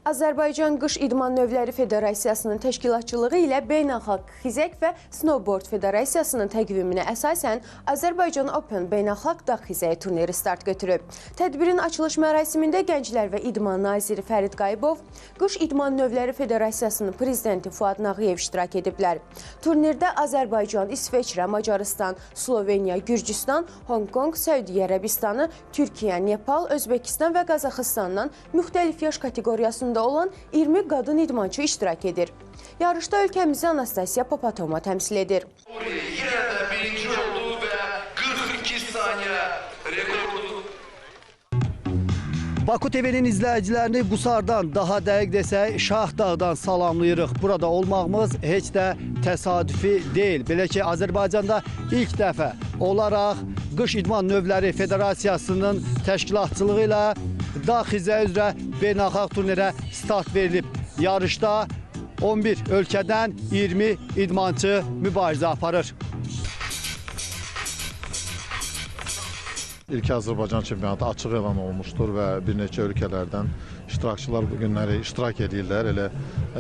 Azərbaycan Qış İdman Növləri Federasiyasının təşkilatçılığı ilə Beynəlxalq Xizək və Snowboard Federasiyasının təqviminə əsasən Azərbaycan Open Beynəlxalq Dağ Xizəyi turniri start götürüb. Tədbirin açılış mərasimində Gənclər və İdman Naziri Fərid Qayıbov, Qış İdman Növləri Federasiyasının prezidenti Fuad Nağıyev iştirak ediblər. Turnirdə Azərbaycan, İsveçrə, Macarıstan, Sloveniya, Gürcüstan, Honkonq, Səudiyyə Ərəbistanı, Türkiyə, Nepal, Özbəkistan və Qazaxıstandan müxtəlif yaş kateqoriyasında olan 20 qadın idmançı iştirak edir. Yarışda ölkəmizi Anastasiya Papatoma təmsil edir. Yine de birinci oldu ve 42 saniye rekordu. Baku TV-nin izləyicilərini Qusardan, daha dəqiq desək, Şah Dağdan salamlayırıq. Burada olmağımız heç də təsadüfi deyil. Belə ki, Azərbaycanda ilk dəfə olaraq Qış İdman Növləri Federasiyasının təşkilatçılığı ilə dağ xizəyi üzrə beynəlxalq turnirə start verilib. Yarışda 11 ölkədən 20 idmançı mübarizə aparır. İlk Azərbaycan çempionatı açıq elan olmuşdur və bir neçə ölkələrdən iştirakçılar bu günləri iştirak edirlər. Elə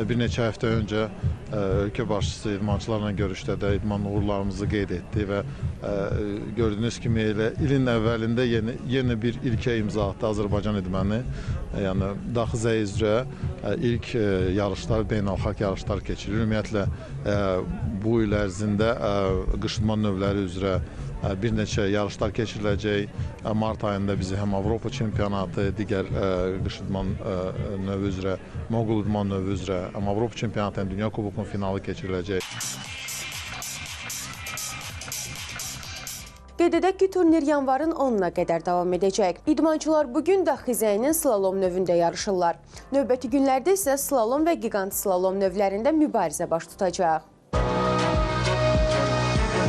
bir neçə həftə öncə ölkə başçısı idmançılarla görüşdə də idman uğurlarımızı qeyd etdi və gördüyünüz kimi elə ilin əvvəlində yeni bir ilkə imza atdı Azərbaycan idmanı. Yəni dağ xizəyi üzrə ilk yarışlar, beynəlxalq yarışlar keçirilir. Ümumiyyətlə bu il ərzində qış idman növləri üzrə bir neçə yarışlar keçiriləcək. Mart ayında bizi həm Avropa çempionatı, digər qış idman növü üzrə, Moğol idman növü üzrə, həm Avropa çempionatı, həm Dünya Kubokunun finalı keçiriləcək. Qeyd edək ki, turnir yanvarın 10-na qədər davam edəcək. İdmançılar bugün dağ xizəyinin slalom növündə yarışırlar. Növbəti günlərdə isə slalom və gigant slalom növlərində mübarizə baş tutacaq.